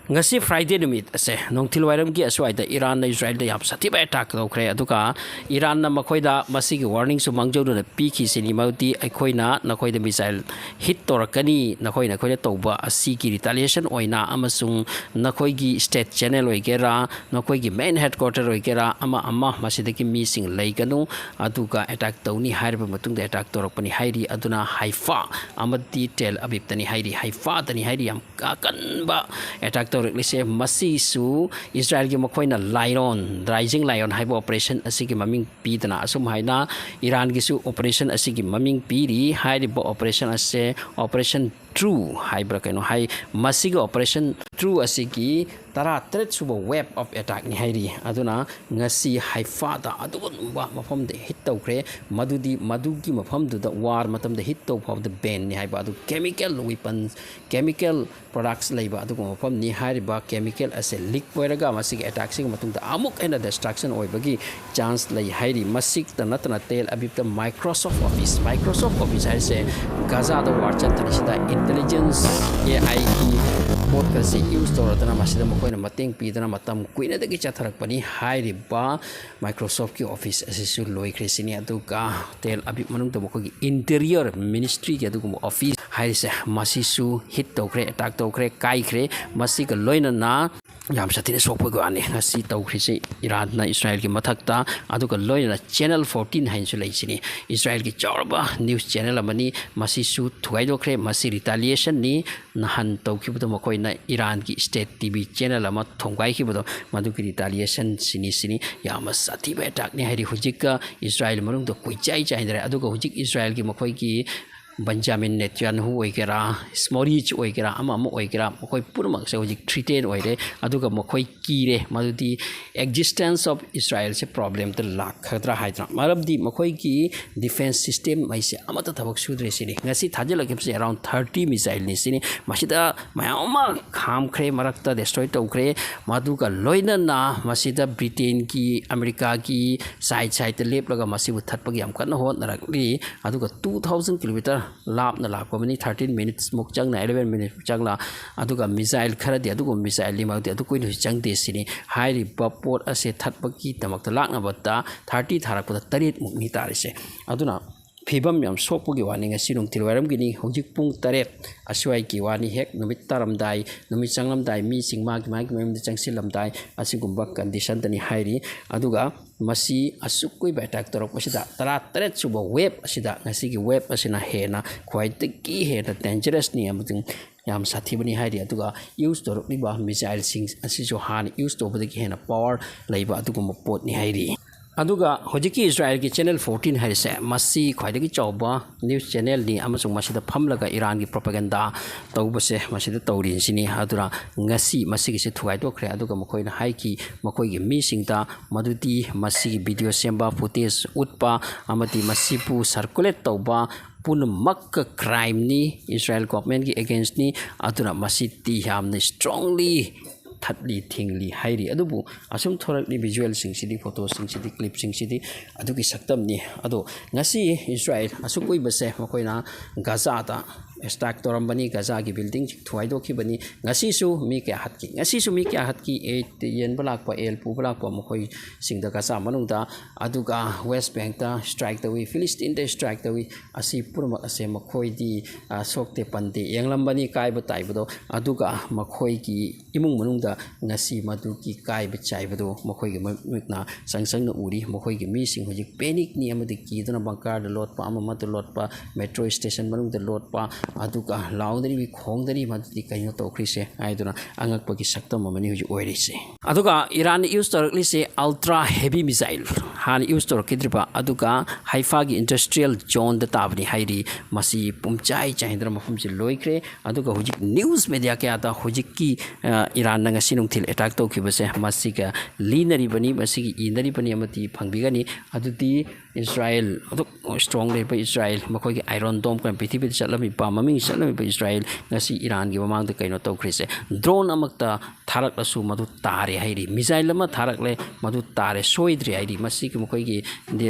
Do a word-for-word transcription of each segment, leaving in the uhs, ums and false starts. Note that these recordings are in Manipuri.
ꯉꯁꯤ Friday ꯅꯨꯃꯤꯠ ꯑꯁꯦ ꯅꯨꯡꯊꯤꯜ ꯋꯥꯏꯔꯝꯒꯤ ꯑꯁ꯭ꯋꯥꯏꯗ ꯏꯔꯥꯟꯅ ꯏꯖꯔꯥꯏꯜꯗ ꯌꯥꯝ ꯁꯥꯊꯤꯕ attack ꯇꯧꯈ꯭ꯔꯦ꯫ ꯑꯗꯨꯒ ꯏꯔꯥꯟꯅ ꯃꯈꯣꯏꯗ ꯃꯁꯤꯒꯤ warningꯁꯨ ꯃꯥꯡꯖꯧꯅꯅ ꯄꯤꯈꯤꯁꯤꯅꯤ, ꯃꯗꯨꯗꯤ ꯑꯩꯈꯣꯏꯅ ꯅꯈꯣꯏꯗ missile hit ꯇꯧꯔꯛꯀꯅꯤ, ꯅꯈꯣꯏꯅ ꯑꯩꯈꯣꯏꯗ ꯇꯧꯕ ꯑꯁꯤꯒꯤ retaliation ꯑꯣꯏꯅ, ꯑꯃꯁꯨꯡ ꯅꯈꯣꯏꯒꯤ state channel ꯑꯣꯏꯒꯦꯔꯥ, ꯅꯈꯣꯏꯒꯤ main headquarter ꯑꯣꯏꯒꯦꯔꯥ, ꯑꯃ ꯑꯃ ꯃꯁꯤꯗꯒꯤ ꯃꯤꯁꯤꯡ ꯂꯩꯒꯅꯨ, ꯑꯗꯨꯒ attack ꯇꯧꯅꯤ ꯍꯥꯏꯔꯕ ꯃꯇꯨꯡꯗ attack ꯇꯧꯔꯛꯄꯅꯤ ꯍꯥꯏꯔꯤ꯫ ꯑꯗꯨꯅ ꯍꯥꯏꯐꯥ ꯑꯃꯗꯤ ꯇꯦꯜ ꯑꯕꯤꯕꯇꯅꯤ ꯍꯥꯏꯔꯤ꯫ ꯍꯥꯏꯐꯥꯗꯅꯤ ꯍꯥꯏꯔꯤ ꯌꯥꯝ ꯑꯀꯟꯕ attack ꯇꯧꯔꯛꯂꯤꯁꯦ꯫ ꯃꯁꯤꯁꯨ ꯏꯖꯔꯥꯏꯜꯒꯤ ꯃꯈꯣꯏꯅ Lion, Rising Lion ꯍꯥꯏꯕ operation ꯑꯁꯤꯒꯤ ꯃꯃꯤꯡ ꯄꯤꯗꯅ, ꯑꯁꯨꯝ ꯍꯥꯏꯅ ꯏꯔꯥꯟꯒꯤꯁꯨ operation ꯑꯁꯤꯒꯤ ꯃꯃꯤꯡ ꯄꯤꯔꯤ꯫ ꯍꯥꯏꯔꯤꯕ operation ꯑꯁꯦ Operation True ꯍꯥꯏꯕ꯭ꯔꯥ ꯀꯩꯅꯣ ꯍꯥꯏ꯫ ꯃꯁꯤꯒꯤ Operation True ꯑꯁꯤꯒꯤ ꯇꯔꯥꯇꯔꯦꯠ ꯁꯨꯕ wave of attackꯅꯤ ꯍꯥꯏꯔꯤ꯫ ꯑꯗꯨꯅ ꯉꯁꯤ ꯍꯥꯏꯐꯥꯗ ꯑꯗꯨꯒꯨꯝꯕ ꯃꯐꯝꯗ hit ꯇꯧꯈ꯭ꯔꯦ, ꯃꯗꯨꯗꯤ ꯃꯗꯨꯒꯤ ꯃꯐꯝꯗꯨꯗ war ꯃꯇꯝꯗ hit ꯇꯧꯕ ꯐꯥꯎꯕꯗ banꯅꯤ ꯍꯥꯏꯕ꯫ ꯑꯗꯨ chemical weapons, chemical products ꯂꯩꯕ ꯑꯗꯨꯒꯨꯝꯕ ꯃꯐꯝꯅꯤ꯫ ꯍꯥꯏꯔꯤꯕ chemical ꯑꯁꯦ leak ꯑꯣꯏꯔꯒ ꯃꯁꯤꯒꯤ attackꯁꯤꯒꯤ ꯃꯇꯨꯡꯗ ꯑꯃꯨꯛ ꯍꯦꯟꯅ destruction ꯑꯣꯏꯕꯒꯤ chance ꯂꯩ ꯍꯥꯏꯔꯤ꯫ ꯃꯁꯤꯇ ꯅꯠꯇꯅ ꯇꯦꯜ ꯑꯕꯤꯕꯇ Microsoft Office, Microsoft Office ꯍꯥꯏꯔꯤꯁꯦ ꯒꯥꯖꯥꯗ war ꯆꯠꯊꯔꯤꯁꯤꯗ intelligence, AIꯒꯤ ꯄꯣꯠꯀꯁꯤ use ꯇꯧꯔꯗꯅ ꯃꯁꯤꯗ ꯃꯈꯣꯏꯅ ꯃꯇꯦꯡ ꯄꯤꯗꯅ ꯃꯇꯝ ꯀꯨꯏꯅꯗꯒꯤ ꯆꯠꯊꯔꯛꯄꯅꯤ꯫ ꯍꯥꯏꯔꯤꯕ Microsoftꯀꯤ office ꯑꯁꯤꯁꯨ ꯂꯣꯏꯈ꯭ꯔꯦ ꯁꯤꯅꯤ꯫ ꯑꯗꯨꯒ ꯇꯦꯜ ꯑꯕꯤꯕ ꯃꯅꯨꯡꯗ ꯃꯈꯣꯏꯒꯤ interior ministryꯒꯤ ꯑꯗꯨꯒꯨꯝꯕ office ꯍꯥꯏꯔꯤꯁꯦ ꯃꯁꯤꯁꯨ hit ꯇꯧꯈ꯭ꯔꯦ, attack ꯇꯧꯈ꯭ꯔꯦ, ꯀꯥꯏꯈ꯭ꯔꯦ꯫ ꯃꯁꯤꯒ ꯂꯣꯏꯅꯅ ꯌꯥꯝ ꯁꯥꯊꯤꯅ ꯁꯣꯛꯄꯒꯤ ꯋꯥꯅꯤ꯫ ꯉꯁꯤ ꯇꯧꯈ꯭ꯔꯤꯁꯤ ꯏꯔꯥꯟꯅ ꯏꯁꯔꯥꯏꯜꯒꯤ ꯃꯊꯛꯇ꯫ ꯑꯗꯨꯒ ꯂꯣꯏꯅꯅ Channel fourteen ꯍꯥꯏꯅꯁꯨ ꯂꯩꯁꯤꯅꯤ, ꯏꯁꯔꯥꯏꯜꯒꯤ ꯆꯥꯎꯔꯕ news channel ꯑꯃꯅꯤ꯫ ꯃꯁꯤꯁꯨ ꯊꯨꯒꯥꯏꯗꯣꯛꯈ꯭ꯔꯦ꯫ ꯃꯁꯤ retaliationꯅꯤ꯫ ꯅꯍꯥꯟ ꯇꯧꯈꯤꯕꯗꯣ ꯃꯈꯣꯏꯅ ꯏꯔꯥꯟꯒꯤ state TV channel ꯑꯃ ꯊꯣꯡꯒꯥꯏꯈꯤꯕꯗꯣ, ꯃꯗꯨꯒꯤ retaliationꯁꯤꯅꯤ꯫ ꯁꯤꯅꯤ ꯌꯥꯝꯅ ꯁꯥꯊꯤꯕ attackꯅꯤ ꯍꯥꯏꯔꯤ꯫ ꯍꯧꯖꯤꯛꯀ ꯏꯁꯔꯥꯏꯜ ꯃꯅꯨꯡꯗ ꯀꯣꯏꯆꯥꯏ ꯆꯥꯏꯅꯔꯦ꯫ ꯑꯗꯨꯒ ꯍꯧꯖꯤꯛ ꯏꯁꯔꯥꯏꯜꯒꯤ ꯃꯈꯣꯏꯒꯤ ꯕꯟꯖꯥꯃꯤꯟ ꯅꯦꯇ꯭ꯌꯥꯟꯍꯨ ꯑꯣꯏꯒꯦꯔꯥ, ꯁ꯭ꯃꯣꯔꯤꯆ ꯑꯣꯏꯒꯦꯔꯥ, ꯑꯃ ꯑꯃ ꯑꯣꯏꯒꯦꯔꯥ, ꯃꯈꯣꯏ ꯄꯨꯝꯅꯃꯛꯁꯦ ꯍꯧꯖꯤꯛ ꯊ꯭ꯔꯤꯇꯦꯟ ꯑꯣꯏꯔꯦ꯫ ꯑꯗꯨꯒ ꯃꯈꯣꯏ ꯀꯤꯔꯦ, ꯃꯗꯨꯗꯤ existence of ꯏꯁꯔꯥꯌꯦꯜꯁꯦ ꯄ꯭ꯔꯣꯕ꯭ꯂꯦꯝꯗ ꯂꯥꯛꯀꯗ꯭ꯔꯥ ꯍꯥꯏꯗꯅ꯫ ꯃꯔꯝꯗꯤ ꯃꯈꯣꯏꯒꯤ ꯗꯤꯐꯦꯟꯁ ꯁꯤꯁꯇꯦꯝ ꯍꯥꯏꯁꯦ ꯑꯃꯠꯇ ꯊꯕꯛ ꯁꯨꯗ꯭ꯔꯦ ꯁꯤꯅꯤ꯫ ꯉꯁꯤ ꯊꯥꯖꯤꯜꯂꯛꯈꯤꯕꯁꯦ ꯑꯦꯔꯥꯎꯟ ꯊꯥꯔꯇꯤ ꯃꯤꯁꯥꯏꯜꯅꯤ ꯁꯤꯅꯤ꯫ ꯃꯁꯤꯗ ꯃꯌꯥꯝ ꯑꯃ ꯈꯥꯝꯈ꯭ꯔꯦ, ꯃꯔꯛꯇ ꯗꯦꯁꯇ꯭ꯔꯣꯏ ꯇꯧꯈ꯭ꯔꯦ꯫ ꯃꯗꯨꯒ ꯂꯣꯏꯅꯅ ꯃꯁꯤꯗ ꯕ꯭ꯔꯤꯇꯦꯟꯒꯤ, ꯑꯃꯦꯔꯤꯀꯥꯒꯤ ꯁꯥꯏꯠ ꯁꯥꯏꯠꯇ ꯂꯦꯞꯂꯒ ꯃꯁꯤꯕꯨ ꯊꯠꯄꯒꯤ ꯌꯥꯝ ꯀꯟꯅ ꯍꯣꯠꯅꯔꯛꯂꯤ꯫ ꯑꯗꯨꯒ two thousand kilometer ꯂꯥꯞꯅ ꯂꯥꯛꯄ ꯑꯃꯅꯤ, ꯊꯥꯔꯇꯤꯟ ꯃꯤꯅꯤꯠꯁꯃꯨꯛ ꯆꯪꯅ, ꯑꯦꯂꯦꯚꯦꯟ ꯃꯤꯅꯤꯠꯃꯨꯛ ꯆꯪꯅ꯫ ꯑꯗꯨꯒ ꯃꯤꯁꯥꯏꯜ ꯈꯔꯗꯤ ꯑꯗꯨꯒꯨꯝꯕ ꯃꯤꯁꯥꯏꯜꯅꯤ, ꯃꯗꯨꯗꯤ ꯑꯗꯨ ꯀꯨꯏꯅꯁꯨ ꯆꯪꯗꯦ ꯁꯤꯅꯤ꯫ ꯍꯥꯏꯔꯤꯕ ꯄꯣꯠ ꯑꯁꯦ ꯊꯠꯄꯒꯤꯗꯃꯛꯇ ꯂꯥꯛꯅꯕꯗ ꯊꯥꯔꯇꯤ ꯊꯥꯔꯛꯄꯗ ꯇꯔꯦꯠꯃꯨꯛꯅꯤ ꯇꯥꯔꯤꯁꯦ꯫ ꯑꯗꯨꯅ ꯐꯤꯕꯝ ꯌꯥꯝ ꯁꯣꯛꯄꯒꯤ ꯋꯥꯅꯤ꯫ ꯉꯁꯤ ꯅꯨꯡꯊꯤꯜ ꯋꯥꯏꯔꯝꯒꯤꯅꯤ, ꯍꯧꯖꯤꯛ ꯄꯨꯡ ꯇꯔꯦꯠ ꯑꯁ꯭ꯋꯥꯏꯒꯤ ꯋꯥꯅꯤ꯫ ꯍꯦꯛ ꯅꯨꯃꯤꯠ ꯇꯥꯔꯝꯗꯥꯏ, ꯅꯨꯃꯤꯠ ꯆꯪꯂꯝꯗꯥꯏ, ꯃꯤꯁꯤꯡ ꯃꯥꯒꯤ ꯃꯥꯒꯤ ꯃꯌꯨꯝꯗ ꯆꯪꯁꯤꯜꯂꯝꯗꯥꯏ, ꯑꯁꯤꯒꯨꯝꯕ ꯀꯟꯗꯤꯁꯟꯗꯅꯤ ꯍꯥꯏꯔꯤ꯫ ꯑꯗꯨꯒ ꯃꯁꯤ ꯑꯁꯨꯛ ꯀꯨꯏꯕ ꯑꯦꯇꯦꯛ ꯇꯧꯔꯛꯄꯁꯤꯗ, ꯇꯔꯥ ꯇꯔꯦꯠ ꯁꯨꯕ ꯋꯦꯕ ꯑꯁꯤꯗ, ꯉꯁꯤꯒꯤ ꯋꯦꯕ ꯑꯁꯤꯅ ꯍꯦꯟꯅ, ꯈ꯭ꯋꯥꯏꯗꯒꯤ ꯍꯦꯟꯅ ꯗꯦꯟꯖꯔꯁꯅꯤ ꯑꯃꯁꯨꯡ ꯌꯥꯝ ꯁꯥꯊꯤꯕꯅꯤ ꯍꯥꯏꯔꯤ꯫ ꯑꯗꯨꯒ ꯌꯨꯁ ꯇꯧꯔꯛꯂꯤꯕ ꯃꯤꯁꯥꯏꯜꯁꯤꯡ ꯑꯁꯤꯁꯨ ꯍꯥꯟꯅ ꯌꯨꯁ ꯇꯧꯕꯗꯒꯤ ꯍꯦꯟꯅ ꯄꯋꯥꯔ ꯂꯩꯕ ꯑꯗꯨꯒꯨꯝꯕ ꯄꯣꯠꯅꯤ ꯍꯥꯏꯔꯤ꯫ ꯑꯗꯨꯒ ꯍꯧꯖꯤꯛꯀꯤ ꯏꯁꯔꯥꯌꯦꯜꯒꯤ ꯆꯦꯅꯦꯜ ꯐꯣꯔꯇꯤꯟ ꯍꯥꯏꯔꯤꯁꯦ, ꯃꯁꯤ ꯈ꯭ꯋꯥꯏꯗꯒꯤ ꯆꯥꯎꯕ ꯅ꯭ꯌꯨꯁ ꯆꯦꯅꯦꯜꯅꯤ ꯑꯃꯁꯨꯡ ꯃꯁꯤꯗ ꯐꯝꯂꯒ ꯏꯔꯥꯟꯒꯤ ꯄ꯭ꯔꯣꯄꯥꯒꯦꯟꯗꯥ ꯇꯧꯕꯁꯦ ꯃꯁꯤꯗ ꯇꯧꯔꯤꯁꯤꯅꯤ꯫ ꯑꯗꯨꯅ ꯉꯁꯤ ꯃꯁꯤꯒꯤꯁꯦ ꯊꯨꯒꯥꯏꯗꯣꯛꯈ꯭ꯔꯦ꯫ ꯑꯗꯨꯒ ꯃꯈꯣꯏꯅ ꯍꯥꯏꯈꯤ, ꯃꯈꯣꯏꯒꯤ ꯃꯤꯁꯤꯡꯗ, ꯃꯗꯨꯗꯤ ꯃꯁꯤꯒꯤ ꯚꯤꯗꯤꯑꯣ ꯁꯦꯝꯕ, ꯐꯨꯇꯦꯖ ꯎꯠꯄ ꯑꯃꯗꯤ ꯃꯁꯤꯕꯨ ꯁꯔꯀꯨꯂꯦꯠ ꯇꯧꯕ ꯄꯨꯝꯅꯃꯛꯀ ꯀ꯭ꯔꯥꯏꯝꯅꯤ, ꯏꯁꯔꯥꯌꯦꯜ ꯒꯣꯚꯔꯟꯃꯦꯟꯠꯀꯤ ꯑꯦꯒꯦꯟꯁ꯭ꯠꯅꯤ꯫ ꯑꯗꯨꯅ ꯃꯁꯤꯗꯤ ꯌꯥꯝꯅ ꯏꯁꯇ꯭ꯔꯣꯡꯂꯤ ꯊꯠꯂꯤ ꯊꯤꯡꯂꯤ ꯍꯥꯏꯔꯤ꯫ ꯑꯗꯨꯕꯨ ꯑꯁꯨꯝ ꯊꯣꯔꯛꯂꯤ ꯚꯤꯖꯨꯋꯦꯜꯁꯤꯡꯁꯤꯗꯤ, ꯐꯣꯇꯣꯁꯤꯡꯁꯤꯗꯤ, ꯀ꯭ꯂꯤꯞꯁꯤꯡꯁꯤꯗꯤ ꯑꯗꯨꯒꯤ ꯁꯛꯇꯝꯅꯤ꯫ ꯑꯗꯣ ꯉꯁꯤ ꯏꯁꯔꯥꯌꯦꯜ ꯑꯁꯨꯛ ꯀꯨꯏꯕꯁꯦ ꯃꯈꯣꯏꯅ ꯒꯖꯥꯗ ꯑꯦꯇꯦꯛ ꯇꯧꯔꯝꯕꯅꯤ, ꯒꯖꯥꯒꯤ ꯕꯤꯜꯗꯤꯡꯁꯤꯡ ꯊꯨꯒꯥꯏꯗꯣꯛꯈꯤꯕꯅꯤ꯫ ꯉꯁꯤꯁꯨ ꯃꯤ ꯀꯌꯥ ꯍꯥꯠꯈꯤ? ꯉꯁꯤꯁꯨ ꯃꯤ ꯀꯌꯥ ꯍꯥꯠꯈꯤ? ꯑꯦꯗ ꯌꯦꯟꯕ ꯂꯥꯛꯄ, ꯑꯦꯜ ꯄꯨꯕ ꯂꯥꯛꯄ ꯃꯈꯣꯏꯁꯤꯡꯗ ꯒꯖꯥ ꯃꯅꯨꯡꯗ, ꯑꯗꯨꯒ ꯋꯦꯁ ꯕꯦꯡꯛꯇ ꯁ꯭ꯇ꯭ꯔꯥꯏꯛ ꯇꯧꯏ, ꯐꯤꯂꯤꯁꯇꯤꯟꯗ ꯁ꯭ꯇ꯭ꯔꯥꯏꯛ ꯇꯧꯏ꯫ ꯑꯁꯤ ꯄꯨꯝꯅꯃꯛ ꯑꯁꯦ ꯃꯈꯣꯏꯗꯤ, ꯑ, ꯁꯣꯛꯇꯦ ꯄꯟꯗꯦ ꯌꯦꯡꯂꯝꯕꯅꯤ ꯀꯥꯏꯕ ꯇꯥꯏꯕꯗꯣ, ꯑꯗꯨꯒ ꯃꯈꯣꯏꯒꯤ ꯏꯃꯨꯡ ꯃꯅꯨꯡꯗ ꯉꯁꯤ ꯃꯗꯨꯒꯤ ꯀꯥꯏꯕ ꯆꯥꯏꯕꯗꯨ ꯃꯈꯣꯏꯒꯤ ꯃꯃꯤꯠꯅ ꯆꯪ ꯆꯪꯅ ꯎꯔꯤ꯫ ꯃꯈꯣꯏꯒꯤ ꯃꯤꯁꯤꯡ ꯍꯧꯖꯤꯛ ꯄꯦꯅꯤꯛꯅꯤ ꯑꯃꯗꯤ ꯀꯤꯗꯨꯅ ꯕꯪꯀꯔꯗ ꯂꯣꯠꯄ, ꯑꯃ ꯑꯃꯗ ꯂꯣꯠꯄ, ꯃꯦꯇ꯭ꯔꯣ ꯁ꯭ꯇꯦꯁꯟ ꯃꯅꯨꯡꯗ ꯂꯣꯠꯄ, ꯑꯗꯨꯒ ꯂꯥꯎꯗꯔꯤꯕꯤ ꯈꯣꯡꯗꯔꯤ ꯃꯗꯨꯗꯤ ꯀꯩꯅꯣ ꯇꯧꯈ꯭ꯔꯤꯁꯦ ꯍꯥꯏꯗꯨꯅ ꯑꯉꯛꯄꯒꯤ ꯁꯛꯇꯝ ꯑꯃꯅꯤ ꯍꯧꯖꯤꯛ ꯑꯣꯏꯔꯤꯁꯦ꯫ ꯑꯗꯨꯒ ꯏꯔꯥꯟꯅ use ꯇꯧꯔꯛꯂꯤꯁꯦ ultra heavy missile, ꯍꯥꯟꯅ use ꯇꯧꯔꯛꯈꯤꯗ꯭ꯔꯤꯕ, ꯑꯗꯨꯒ ꯍꯥꯏꯐꯥꯒꯤ industrial zoneꯗ ꯇꯥꯕꯅꯤ ꯍꯥꯏꯔꯤ꯫ ꯃꯁꯤ ꯄꯨꯝꯆꯥꯏ ꯆꯥꯏꯍꯟꯗꯅ ꯃꯐꯝꯁꯤ ꯂꯣꯏꯈ꯭ꯔꯦ꯫ ꯑꯗꯨꯒ ꯍꯧꯖꯤꯛ news media ꯀꯌꯥꯗ ꯍꯧꯖꯤꯛꯀꯤ, ꯑ, ꯏꯔꯥꯟꯅ ꯉꯁꯤ ꯅꯨꯡꯊꯤꯜ attack ꯇꯧꯈꯤꯕꯁꯦ ꯃꯁꯤꯒ ꯂꯤꯅꯔꯤꯕꯅꯤ, ꯃꯁꯤꯒꯤ ꯏꯅꯔꯤꯕꯅꯤ ꯑꯃꯗꯤ ꯐꯪꯕꯤꯒꯅꯤ꯫ ꯑꯗꯨꯗꯤ ꯏꯁꯔꯥꯌꯦꯜ ꯑꯗꯨꯛ strong ꯂꯩꯕ ꯏꯁꯔꯥꯌꯦꯜ, ꯃꯈꯣꯏꯒꯤ Iron Dome ꯀꯥꯏꯅ ꯄ꯭ꯔꯤꯊꯤꯕꯤꯗ ꯆꯠꯂꯝꯃꯤꯕ, ꯃꯃꯤꯡ ꯆꯠꯂꯝꯃꯤꯕ ꯏꯁꯔꯥꯌꯦꯜ ꯉꯁꯤ ꯏꯔꯥꯟꯒꯤ ꯃꯃꯥꯡꯗ ꯀꯩꯅꯣ ꯇꯧꯈ꯭ꯔꯤꯁꯦ, drone ꯑꯃꯛꯇ ꯊꯥꯔꯛꯂꯁꯨ ꯃꯗꯨ ꯇꯥꯔꯦ ꯍꯥꯏꯔꯤ, missile ꯑꯃ ꯊꯥꯔꯛꯂꯦ ꯃꯗꯨ ꯇꯥꯔꯦ, ꯁꯣꯏꯗ꯭ꯔꯦ ꯍꯥꯏꯔꯤ꯫ ꯃꯁꯤꯒꯤ ꯃꯈꯣꯏꯒꯤ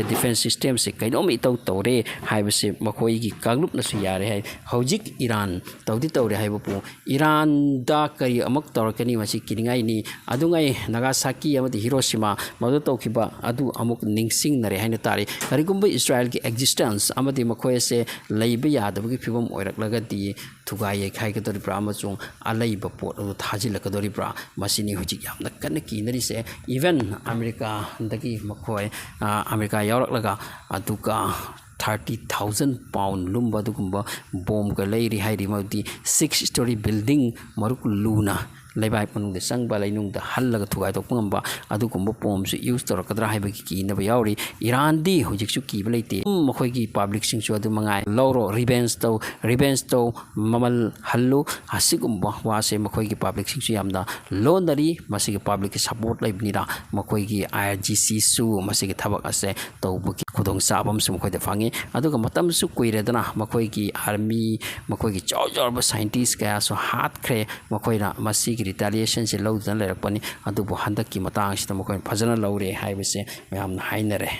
defense systemꯁꯦ ꯀꯩꯅꯣꯝ ꯏꯇꯧ ꯇꯧꯔꯦ ꯍꯥꯏꯕꯁꯦ ꯃꯈꯣꯏꯒꯤ ꯀꯥꯡꯂꯨꯞꯅꯁꯨ ꯌꯥꯔꯦ ꯍꯥꯏ꯫ ꯍꯧꯖꯤꯛ ꯏꯔꯥꯟ ꯇꯧꯗꯤ ꯇꯧꯔꯦ ꯍꯥꯏꯕꯕꯨ ꯏꯔꯥꯟꯗ ꯀꯔꯤ ꯑꯃꯨꯛ ꯇꯧꯔꯛꯀꯅꯤ ꯃꯁꯤ ꯀꯤꯅꯤꯡꯉꯥꯏꯅꯤ꯫ ꯑꯗꯨꯉꯩ ꯅꯥꯒꯥꯁꯥꯀꯤ ꯑꯃꯗꯤ ꯍꯤꯔꯣꯁꯤꯃꯥ ꯃꯗꯨ ꯇꯧꯈꯤꯕ ꯑꯗꯨ ꯑꯃꯨꯛ ꯅꯤꯡꯁꯤꯡꯅꯔꯦ ꯍꯥꯏꯅ ꯇꯥꯔꯤ꯫ ꯀꯔꯤꯒꯨꯝꯕ ꯏꯁꯔꯥꯌꯦꯜꯒꯤ existence ꯑꯃꯗꯤ ꯃꯈꯣꯏ ꯑꯁꯦ ꯂꯩꯕ ꯌꯥꯗꯕꯒꯤ ꯐꯤꯕꯝ ꯑꯣꯏꯔꯛꯂꯒꯗꯤ ꯊꯨꯒꯥꯏ ꯌꯩꯈꯥꯏꯒꯗꯧꯔꯤꯕ꯭ꯔꯥ ꯑꯃꯁꯨꯡ ꯑꯂꯩꯕ ꯄꯣꯠ ꯑꯗꯨ ꯊꯥꯖꯤꯜꯂꯛꯀꯗꯧꯔꯤꯕ꯭ꯔꯥ, ꯃꯁꯤꯅꯤ ꯍꯧꯖꯤꯛ ꯌꯥꯝꯅ ꯀꯟꯅ ꯀꯤꯅꯔꯤꯁꯦ꯫ Even ꯑꯃꯦꯔꯤꯀꯥꯗꯒꯤ ꯃꯈꯣꯏ, ꯑ, ꯑꯃꯦꯔꯤꯀꯥ ꯌꯥꯎꯔꯛꯂꯒ ꯑꯗꯨꯒ thirty thousand pound ꯂꯨꯝꯕ ꯑꯗꯨꯒꯨꯝꯕ ꯕꯣꯝꯒ ꯂꯩꯔꯤ ꯍꯥꯏꯔꯤ꯫ ꯃꯗꯨꯗꯤ six story building ꯃꯔꯨꯛ ꯂꯨꯅ ꯂꯩꯕꯥꯛ ꯃꯅꯨꯡꯗ ꯆꯪꯕ, ꯂꯩꯅꯨꯡꯗ ꯍꯜꯂꯒ ꯊꯨꯒꯥꯏꯗꯣꯛꯄ ꯉꯝꯕ ꯑꯗꯨꯒꯨꯝꯕ ꯕꯣꯝꯁꯨ use ꯇꯧꯔꯛꯀꯗ꯭ꯔꯥ ꯍꯥꯏꯕꯒꯤ ꯀꯤꯅꯕ ꯌꯥꯎꯔꯤ꯫ ꯏꯔꯥꯟꯗꯤ ꯍꯧꯖꯤꯛꯁꯨ ꯀꯤꯕ ꯂꯩꯇꯦ꯫ ꯎꯝ, ꯃꯈꯣꯏꯒꯤ publicꯁꯤꯡꯁꯨ ꯑꯗꯨ ꯃꯉꯥꯏ, ꯂꯧꯔꯣ, revenge ꯇꯧ, revenge ꯇꯧ, ꯃꯃꯜ ꯍꯜꯂꯨ, ꯑꯁꯤꯒꯨꯝꯕ ꯋꯥꯁꯦ ꯃꯈꯣꯏꯒꯤ publicꯁꯤꯡꯁꯨ ꯌꯥꯝꯅ ꯂꯣꯟꯅꯔꯤ꯫ ꯃꯁꯤꯒꯤ publicꯀꯤ support ꯂꯩꯕꯅꯤꯅ ꯃꯈꯣꯏꯒꯤ IRGCꯁꯨ ꯃꯁꯤꯒꯤ ꯊꯕꯛ ꯑꯁꯦ ꯇꯧꯕꯒꯤ ꯈꯨꯗꯣꯡꯆꯥꯕ ꯑꯃꯁꯨ ꯃꯈꯣꯏꯗ ꯐꯪꯉꯤ꯫ ꯑꯗꯨꯒ ꯃꯇꯝꯁꯨ ꯀꯨꯏꯔꯦꯗꯅ ꯃꯈꯣꯏꯒꯤ army, ꯃꯈꯣꯏꯒꯤ ꯆꯥꯎ ꯆꯥꯎꯔꯕ scientist ꯀꯌꯥꯁꯨ ꯍꯥꯠꯈ꯭ꯔꯦ꯫ ꯃꯈꯣꯏꯅ ꯃꯁꯤꯒꯤ retaliationꯁꯦ ꯂꯧꯗꯨꯅ ꯂꯩꯔꯛꯄꯅꯤ꯫ ꯑꯗꯨꯕꯨ ꯍꯟꯗꯛꯀꯤ ꯃꯇꯥꯡꯁꯤꯗ ꯃꯈꯣꯏꯅ ꯐꯖꯅ ꯂꯧꯔꯦ ꯍꯥꯏꯕꯁꯦ ꯃꯌꯥꯝꯅ ꯍꯥꯏꯅꯔꯦ꯫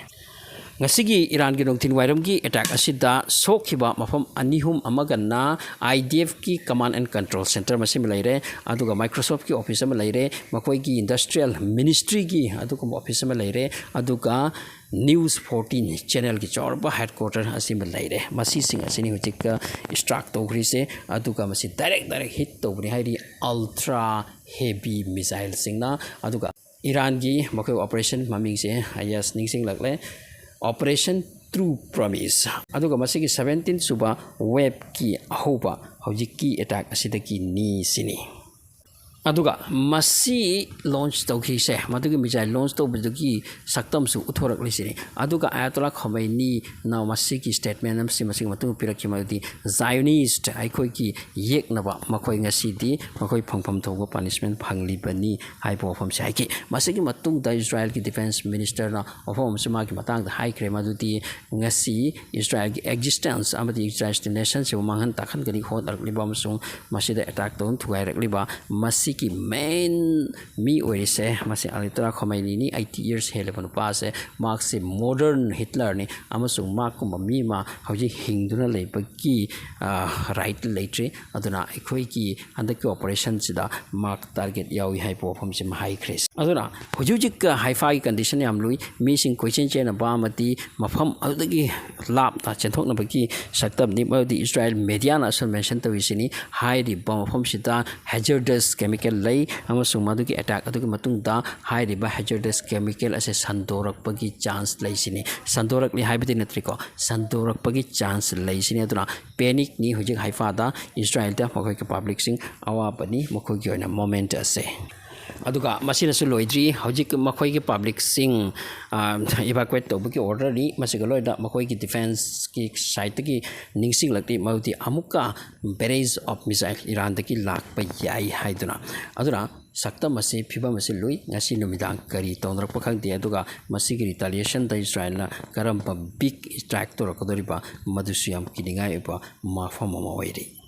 ꯉꯁꯤꯒꯤ ꯏꯔꯥꯟꯒꯤ ꯅꯨꯡꯊꯤꯜ ꯋꯥꯏꯔꯝꯒꯤ attack ꯑꯁꯤꯗ ꯁꯣꯛꯈꯤꯕ ꯃꯐꯝ ꯑꯅꯤ ꯑꯍꯨꯝ ꯑꯃꯒꯅ IDFꯀꯤ command and control centre ꯃꯁꯤꯃ ꯂꯩꯔꯦ, ꯑꯗꯨꯒ Microsoftꯀꯤ office ꯑꯃ ꯂꯩꯔꯦ, ꯃꯈꯣꯏꯒꯤ industrial ministryꯒꯤ ꯑꯗꯨꯒꯨꯝꯕ office ꯑꯃ ꯂꯩꯔꯦ, ꯑꯗꯨꯒ News fourteen channelꯒꯤ ꯆꯥꯎꯔꯕ headquarter ꯑꯁꯤꯃ ꯂꯩꯔꯦ꯫ ꯃꯁꯤꯁꯤꯡ ꯑꯁꯤꯅꯤ ꯍꯧꯖꯤꯛ strike ꯇꯧꯈ꯭ꯔꯤꯁꯦ, ꯑꯗꯨꯒ ꯃꯁꯤ direct direct hit ꯇꯧꯕꯅꯤ ꯍꯥꯏꯔꯤ ultra heavy missileꯁꯤꯡꯅ꯫ ꯑꯗꯨꯒ ꯏꯔꯥꯟꯒꯤ ꯃꯈꯣꯏ operation ꯃꯃꯤꯡꯁꯦ ꯑꯩ ꯅꯤꯡꯁꯤꯡꯂꯛꯂꯦ, Operation true promise꯫ ꯑꯗꯨꯒ ꯃꯁꯤꯒꯤ ꯁꯕꯦꯟꯇꯤꯟ ꯁꯨꯕ ꯋꯦꯕꯀꯤ ꯑꯍꯧꯕ ꯍꯧꯖꯤꯛꯀꯤ ꯑꯦꯇꯥꯛ ꯑꯁꯤꯗꯒꯤꯅꯤ ꯁꯤꯅꯤ꯫ ꯑꯗꯨꯒ ꯃꯁꯤ ꯂꯣꯟꯆ ꯇꯧꯈꯤꯁꯦ, ꯃꯗꯨꯒꯤ ꯃꯤꯖꯥꯏꯜ ꯂꯣꯟꯆ ꯇꯧꯕꯗꯨꯒꯤ ꯁꯛꯇꯝꯁꯨ ꯎꯠꯊꯣꯔꯛꯂꯤꯁꯤꯅꯤ꯫ ꯑꯗꯨꯒ ꯑꯌꯥꯇꯣꯂꯥ ꯈꯣꯃꯩꯅꯤꯅ ꯃꯁꯤꯒꯤ ꯁ꯭ꯇꯦꯠꯃꯦꯟ ꯑꯃꯁꯤ ꯃꯁꯤꯒꯤ ꯃꯇꯨꯡ ꯄꯤꯔꯛꯈꯤ, ꯃꯗꯨꯗꯤ ꯖꯥꯏꯑꯣꯅꯤꯁ꯭ꯠ, ꯑꯩꯈꯣꯏꯒꯤ ꯌꯦꯛꯅꯕ, ꯃꯈꯣꯏ ꯉꯁꯤꯗꯤ ꯃꯈꯣꯏ ꯐꯪꯐꯝ ꯊꯣꯛꯄ ꯄꯅꯤꯁꯃꯦꯟ ꯐꯪꯂꯤꯕꯅꯤ ꯍꯥꯏꯕ ꯋꯥꯐꯝꯁꯤ ꯍꯥꯏꯈꯤ꯫ ꯃꯁꯤꯒꯤ ꯃꯇꯨꯡꯗ ꯏꯖꯔꯥꯏꯜꯒꯤ ꯗꯤꯐꯦꯟꯁ ꯃꯤꯅꯤꯁꯇꯔꯅ ꯋꯥꯐꯝ ꯑꯃꯁꯨ ꯃꯥꯒꯤ ꯃꯇꯥꯡꯗ ꯍꯥꯏꯈ꯭ꯔꯦ, ꯃꯗꯨꯗꯤ ꯉꯁꯤ ꯏꯖꯔꯥꯏꯜꯒꯤ ꯑꯦꯛꯖꯤꯁꯇꯦꯟꯁ ꯑꯃꯗꯤ ꯏꯖꯔꯥꯏꯜ ꯅꯦꯁꯟꯁꯤꯕꯨ ꯃꯥꯡꯍꯟ ꯇꯥꯛꯍꯟꯒꯅꯤ ꯍꯣꯠꯅꯔꯛꯂꯤꯕ ꯑꯃꯁꯨꯡ ꯃꯁꯤꯗ ꯑꯦꯇꯥꯛ ꯇꯧꯗꯨꯅ ꯊꯨꯒꯥꯏꯔꯛꯂꯤꯕ ꯃꯁꯤꯒꯤ ꯃꯦꯟ ꯃꯤ ꯑꯣꯏꯔꯤꯁꯦ ꯃꯁꯤ ꯑꯌꯥꯇꯣꯂꯥ ꯈꯣꯃꯩꯅꯤꯅꯤ꯫ ꯑꯩꯠꯇꯤ ꯌꯔꯁ ꯍꯦꯜꯂꯕ ꯅꯨꯄꯥꯁꯦ, ꯃꯍꯥꯛꯁꯦ ꯃꯣꯗꯔꯟ ꯍꯤꯠꯂꯔꯅꯤ ꯑꯃꯁꯨꯡ ꯃꯍꯥꯛꯀꯨꯝꯕ ꯃꯤ ꯑꯃ ꯍꯧꯖꯤꯛ ꯍꯤꯡꯗꯨꯅ ꯂꯩꯕꯒꯤ ꯔꯥꯏꯠ ꯂꯩꯇ꯭ꯔꯤ꯫ ꯑꯗꯨꯅ ꯑꯩꯈꯣꯏꯒꯤ ꯍꯟꯗꯛꯀꯤ ꯑꯣꯄꯔꯦꯁꯟꯁꯤꯗ ꯃꯍꯥꯛ ꯇꯥꯔꯒꯦꯠ ꯌꯥꯎꯏ ꯍꯥꯏꯕ ꯋꯥꯐꯝꯁꯤ ꯑꯃ ꯍꯥꯏꯈ꯭ꯔꯦ꯫ ꯑꯗꯨꯅ ꯍꯧꯖꯤꯛ ꯍꯧꯖꯤꯛ ꯍꯥꯏꯐꯥꯒꯤ ꯀꯟꯗꯤꯁꯟ ꯌꯥꯝ ꯂꯨꯏ꯫ ꯃꯤꯁꯤꯡ ꯀꯣꯏꯆꯦꯟ ꯆꯦꯟꯅꯕ ꯑꯃꯗꯤ ꯃꯐꯝ ꯑꯗꯨꯗꯒꯤ ꯂꯥꯞꯅ ꯆꯦꯟꯊꯣꯛꯅꯕꯒꯤ ꯁꯛꯇꯝꯅꯤ꯫ ꯃꯗꯨꯗꯤ ꯏꯖꯔꯥꯏꯜ ꯃꯦꯗꯤꯌꯥꯅ ꯑꯁꯨꯝ ꯃꯦꯟꯁꯟ ꯇꯧꯔꯤꯁꯤꯅꯤ꯫ ꯍꯥꯏꯔꯤꯕ ꯃꯐꯝꯁꯤꯗ ꯍꯦꯖꯔꯗꯁ ꯀꯦꯃꯤꯀꯦꯜ ꯂꯩ ꯑꯃꯁꯨꯡ ꯃꯗꯨꯒꯤ ꯑꯦꯇꯥꯛ ꯑꯗꯨꯒꯤ ꯃꯇꯨꯡꯗ ꯍꯥꯏꯔꯤꯕ ꯍꯦꯖꯔꯗꯁ ꯀꯦꯃꯤꯀꯦꯜ ꯑꯁꯦ ꯁꯟꯗꯣꯔꯛꯄꯒꯤ ꯆꯥꯟꯁ ꯂꯩꯁꯤꯅꯤ꯫ ꯁꯟꯗꯣꯔꯛꯂꯤ ꯍꯥꯏꯕꯗꯤ ꯅꯠꯇ꯭ꯔꯤꯀꯣ, ꯁꯟꯗꯣꯔꯛꯄꯒꯤ ꯆꯥꯟꯁ ꯂꯩꯁꯤꯅꯤ꯫ ꯑꯗꯨꯅ ꯄꯦꯅꯤꯛꯅꯤ ꯍꯧꯖꯤꯛ ꯍꯥꯏꯐꯥꯗ ꯏꯖꯔꯥꯏꯜꯗ ꯃꯈꯣꯏꯒꯤ ꯄꯕ꯭ꯂꯤꯛꯁꯤꯡ ꯑꯋꯥꯕꯅꯤ ꯃꯈꯣꯏꯒꯤ ꯑꯣꯏꯅ ꯃꯣꯃꯦꯟꯠ ꯑꯁꯦ꯫ ꯑꯗꯨꯒ ꯃꯁꯤꯅꯁꯨ ꯂꯣꯏꯗ꯭ꯔꯤ꯫ ꯍꯧꯖꯤꯛ ꯃꯈꯣꯏꯒꯤ ꯄꯕ꯭ꯂꯤꯛꯁꯤꯡ, ꯑ, ꯏꯚꯥꯀ꯭ꯋꯦꯠ ꯇꯧꯕꯒꯤ ꯑꯣꯔꯗꯔꯅꯤ꯫ ꯃꯁꯤꯒ ꯂꯣꯏꯅ ꯃꯈꯣꯏꯒꯤ ꯗꯤꯐꯦꯟꯁꯀꯤ ꯁꯥꯏꯠꯇꯒꯤ ꯅꯤꯡꯁꯤꯡꯂꯛꯂꯤ, ꯃꯗꯨꯗꯤ ꯑꯃꯨꯛꯀ ꯕꯦꯔꯦꯖ ꯑꯣꯐ ꯃꯤꯁꯥꯏꯜ ꯏꯔꯥꯟꯗꯒꯤ ꯂꯥꯛꯄ ꯌꯥꯏ ꯍꯥꯏꯗꯨꯅ꯫ ꯑꯗꯨꯅ ꯁꯛꯇꯝ ꯑꯁꯤ, ꯐꯤꯕꯝ ꯑꯁꯤ ꯂꯨꯏ꯫ ꯉꯁꯤ ꯅꯨꯃꯤꯗꯥꯡ ꯀꯔꯤ ꯇꯧꯅꯔꯛꯄ ꯈꯪꯗꯦ꯫ ꯑꯗꯨꯒ ꯃꯁꯤꯒꯤ ꯔꯤꯇꯥꯂꯤꯌꯦꯁꯟꯗ ꯏꯖꯔꯥꯏꯜꯅ ꯀꯔꯝꯕ ꯕꯤꯛ ꯁ꯭ꯇ꯭ꯔꯥꯏꯛ ꯇꯧꯔꯛꯀꯗꯧꯔꯤꯕ, ꯃꯗꯨꯁꯨ ꯌꯥꯝ ꯀꯤꯅꯤꯡꯉꯥꯏ ꯑꯣꯏꯕ ꯃꯐꯝ ꯑꯃ ꯑꯣꯏꯔꯤ꯫